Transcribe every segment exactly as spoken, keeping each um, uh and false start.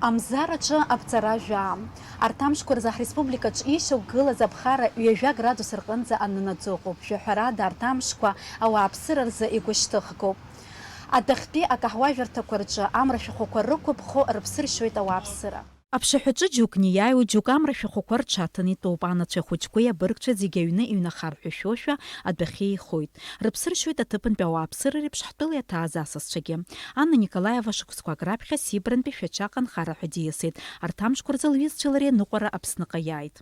Амзараҿы аԥҵара жәаа. Арҭ амшқәа рзы ҳреспубликаҿ ишьақәгылаз аԥхара ҩажәа градус рҟынӡа анынаӡо ыҟоуп. Жәаҳәарада, арҭ амшқәа ауааԥсыра рзы игәышьҭыхгоуп. Адәахьтәи акаҳуажәырҭақәа рҿы амра шәахәақәа рықәыԥхо рыԥсы ршьоит ауааԥсыра. Аԥшаҳәаҿы џьоук неиааиуеит, џьоук амра шәахәақәа рҽаҭаны итәоуп. Анацәа хәыҷқәеи абыргцәа зегьы аҩны иҩнахар ҳәа шәошәа адәахьы еихоит. Рыԥсы ршьоит аҭыԥантәи ауааԥсыра реиԥш ҳтәыла иаҭааз асасцәагьы. Анна Николаиева шықәсқәак раԥхьа Сибрантәи Шәачаҟа анхара ҳәа диасит. Арҭ амшқәа рзы лҩызцәа лареи аныҟәара Аԥсныҟа иааит.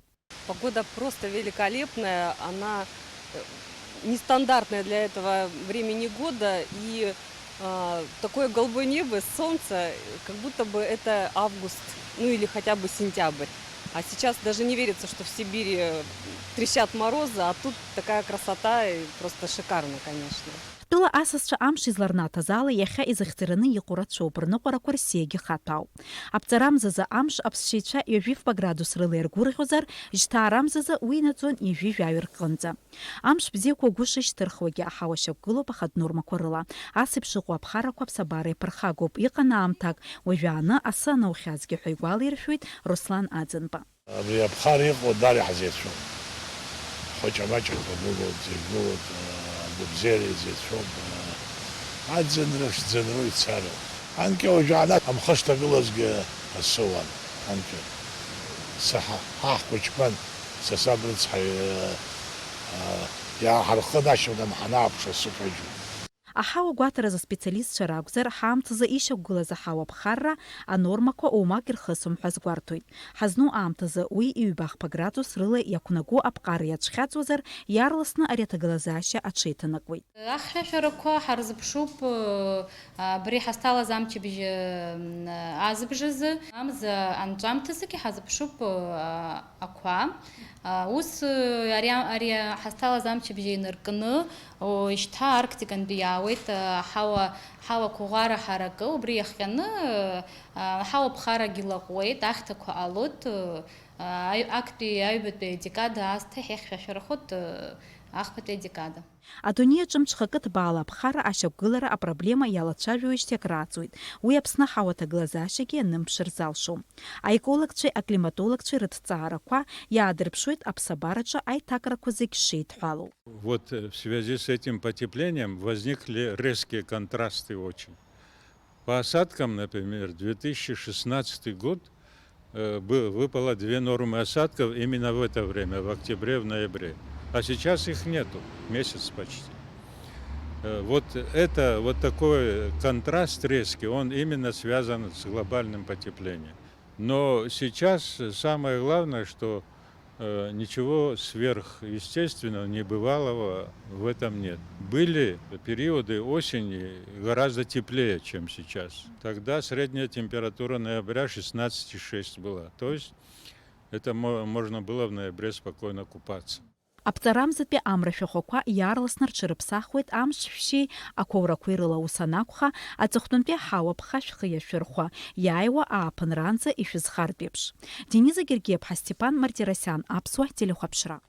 Погода просто великолепная, она э, нестандартная для этого времени года, и а, такое голубое небо, солнце, как будто бы это август, ну или хотя бы сентябрь. А сейчас даже не верится, что в Сибири э, трещат морозы, а тут такая красота, и просто шикарно, конечно. Ҳтәыла асасцәа амш изларнаҭаз ала, иахьа изыхьӡараны иҟоу рацәоуп, рныҟәарақәа рсиагьы хаҭәаауп. Аԥҵарамзазы амш аԥсшьаҩцәа ҩажәи фба градус рыла иргәырӷьозар, жьҭаарамзазы уи инаӡон ҩажәи жәаҩа рҟынӡа. Амш бзиақәа агәы шышьҭырхуагьы аҳауа шьақәгылоуп ахатә нормақәа рыла. Ас еиԥш ыҟоу аԥхарақәа аԥсабара иаԥырхагоуп, иҟан аамҭак, уажәааны асы анаухьазгьы ҳәа игәалаиршәоит Руслан Аӡынба. Абри аԥхара иҟоу даара иаҳзеицәоуп. Ҳхәыҷы-маҷақәа гылоуп, зегь гылоуп, агәабзиара иазеицәоуп, аӡынра шӡынроу ицароуп. Анкьа уажәааны амхы шҭагылазгьы асоуан, анкьа. Саҳа, ҳа ҳхәыҷқәан, са саб рыцҳа, иааҳархынашьон ҳанааԥш асы кажьуп. Аҳауа гәаҭаразы специалистцәа ракәзар, ҳаамҭазы ишьақәгылаз аҳауа ԥхарра анормақәа оумак ирхысуам ҳәа азгәарҭоит. Ҳазну аамҭазы уи ҩба-хԥа градус рыла иақәнаго аԥҟара иацәхьаҵуазар, иаарласны ари аҭагылазаашьа аҽеиҭанакуеит. Ахьшәашәарақәа ҳарзыԥшуп, э, абри ҳазҭалаз амчыбжь, э, азыбжазы, амза анҵәамҭазыгьы ҳазыԥшуп, э, ақәа. Ус, ари, ари ҳазҭалаз амчыбжь инаркны, о, шьҭа Арктикантәи иаауеит, аҳауа, ҳауа қәыӷәӷәара ҳаракы, убри иахҟьаны, аҳауа ԥхарагьы лаҟәуеит, ахьҭақәа ҟалоит, аҩ-, актәи аҩбатәи адекада аасҭа иахьшәашәарахоит, ахԥатәи адекада. Адунеи аҿы мҽхакы ҭбаала аԥхара ашьақәгылара апроблема иалацәажәоижьҭеи акрааҵуеит. Уи Аԥсны аҳауа аҭагылазаашьагьы анымԥшыр залшом. Аекологцәеи аклиматологцәеи рыҭҵаарақәа иаадырԥшуеит аԥсабараҿы аиҭакрақәа зегь шеидҳәалоу. Вот э, в связи с этим потеплением возникли резкие контрасты очень. По осадкам, например, две тысячи шестнадцатый год э, бы- выпало две нормы осадков именно в это время, в октябре, в ноябре. А сейчас их нету, месяц почти. Э, Вот это, вот такой контраст резкий, он именно связан с глобальным потеплением. Но сейчас самое главное, что э, ничего сверхъестественного, небывалого в этом нет. Были периоды осени гораздо теплее, чем сейчас. Тогда средняя температура ноября шестнадцать и шесть была. То есть это мо- можно было в ноябре спокойно купаться. Аԥҵарамзатәи амра шәахәақәа иаарласны рҽырыԥсахуеит амш шәшьеи ақәаурақәеи рыла, ус анакәха, аҵыхәтәантәи аҳауа ԥха шәхы иашәырхәа, иааиуа ааԥынраанӡа ишәызхартә еиԥш. Дениза Гергиаԥҳа, Степан Мартиросиан, Аԥсуа телехәаԥшра.